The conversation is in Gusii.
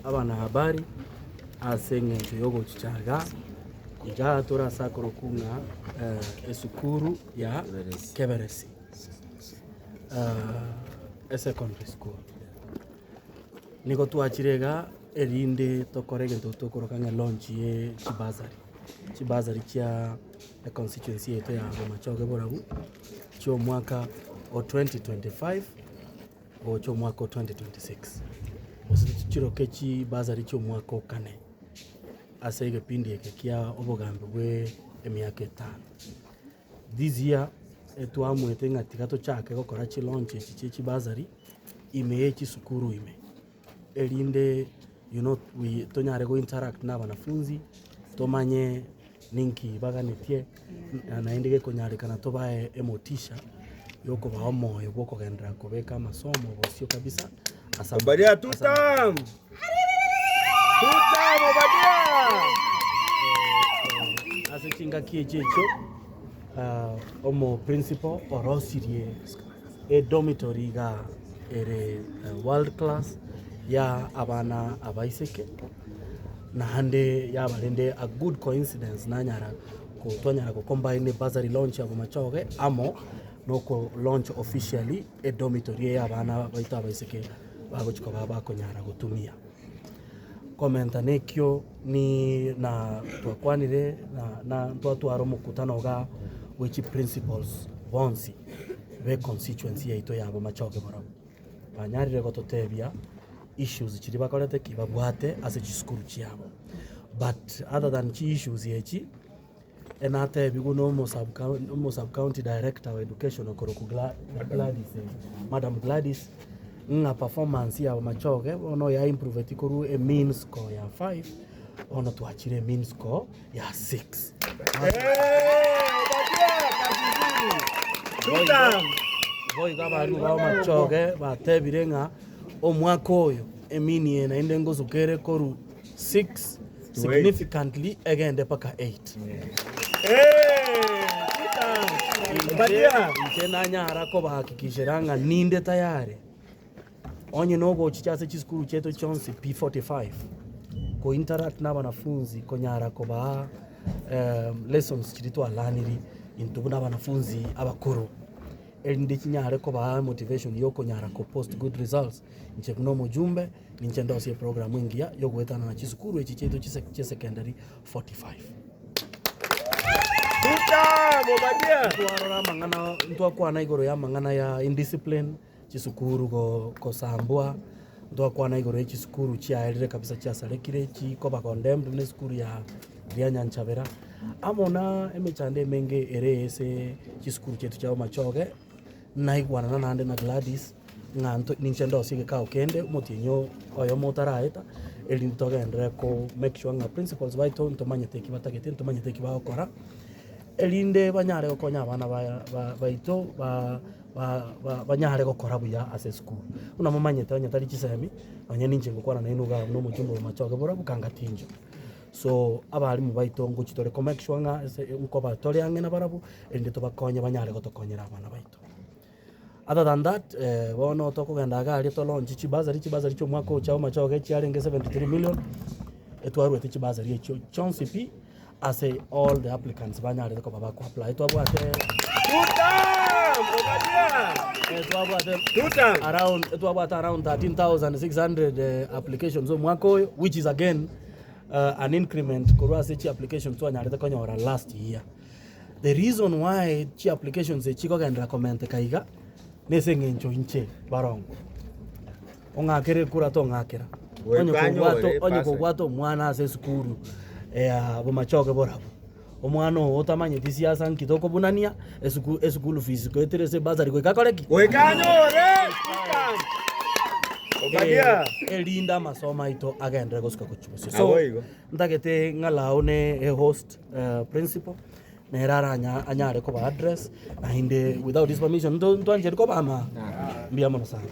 Abanahabari ase eng'encho y'ogochicha iga, iga tore ase akorokwa ng'a esukuru ya Keberesi Esecondary School. Nigo twachire iga erinde tokore egento tokoroka ng'a elaunch ye chibursary, chibursary chia econstituency yaito ya Bomachoge Borabu, chia omwaka o 2025. gocha omwaka o 2026, gose chiroke chibursary chi'omwaka o kane ase egepindi eke kia obogambi bwe emiaka etano. This year etwamoete ng'a tiga tochake gokora chilaunch echi chie chibursary ime ye chisukuru ime, erinde you know we tonyare go interact na abanafunzi tomanye ninki baganetie na naende gekonyarekana tobae emotisha ya okobaa omoyo bwa okogenderera kobeka amasomo bosio kabisa ase ama- Obadia ase tutam! Tutam Obadia! Ase chingaki echi echio ah, omo principal orosirie edormitory iga ere world class ya abana abaiseke naende yaba rende a good coincidence nanyara ko twanyara go combine ebursary launch ya Bomachoge amo na oko launch officially edormitory eye abana baito abaiseke bagochi koba bakonyara gotumia. Komenta nekio ni na twakwanire na na ntwatwara omokutano igaa bwe chiprincipals bonsi be constituency yaito ya Bomachoge barabwo. Banyarire gototebia issues chiria bakorete ki babwate ase chisukuru chiabo. But other than chi issues echi, Enatebiwe na omo sub county director wa education okorokwa Gladys, Madam Gladys, ng'a performance ya Bomachoge bono ya improveti korwa e mean score ya 5 bono twachire e mean score ya 6. Boigo abarimu ba Bomachoge batebire ng'a omwaka oyo e mean eye naende ngosuka ere korwa 6 significantly egende mpaka 8. Inche nanyara kobahakikishera ng'a ninde tayari onye nogochicha ase chisukuru chiaito chionsi pi 45 ko interact na abanafunzi konyara kobaa lessons chiria twalaniri intwe buna abanafunzi abakoro erinde chinyare kobaa emotivation ya okonyara ko post good results inche buna omojumbe. Ninche ndosie eprogramu engiya y'ogoetanana chisukuru echi chiaito chi'esekendari 45. Ntwarora amang'ana, ntwakwana igoro y'amang'ana ya indiscipline, chisukuru gosambwa, ntwakwana igoro ye chisukuru chiaerire kabisa chiasarekire chikoba condemned buna esukuru ya eria Nyanchabera, amo na emechando emenge ere ase chisukuru chiaito chia Bomachoge. Naigwanana naende na Gladys ng'a nto ninche ndosie egekao kende omotienyi oyomo otaraeta, erinde togenderere ko make sure ng'a principals baito ntomanyete eki batagete ntomanyete eki bagokora, erinde banyare gokonya abana baya ba baito ba ba ba banyare gokora buya ase esukuru. Buna momanyete onye tari chisemi, nonye ninche ngokwana nainwe iga buna omochumba o Bomachoge borabu kanga tincho. So abalimu baito ngochi tore ko make sure ng'a ase nkoba tore ang'e nabarabwo, erinde tobakonye banyare gotokonyera abana baito. Other than that, bono tokogenda iga aria to launch chibursary, chibursary chia omwaka ocha omochoge chiarenge 73 million, etwaruete chibursary echio chionsi pi ase all the applicants banyarete koba bako apply. Twabwate twabwate around twabwate around 13,600 applications omwaka oyo which is again an increment korwa ase chi applications twanyarete konyora last year. The reason why chi applications echi chikogenderera komenteka iga, nese eng'encho inche barongo, ong'akere ekura tong'akera, onye Goika kobwata anyore onye bursary. kobwata omwana ase esukuru ya bomachoge borabu, omwana ogo otamanyeti siasa nki tokobunania, esuku eschool fees goetera ase ebursary goika akore ki? Goika anyore Obadia. Erinde amasomo aito agenderere gosuka gochia bosio. So, Naboigo. ntagete ng'a lao ne ehost principal, nere aranya anyare koba address, naende without his permission nto ntwancheti koba ama? Mbuya mono sana.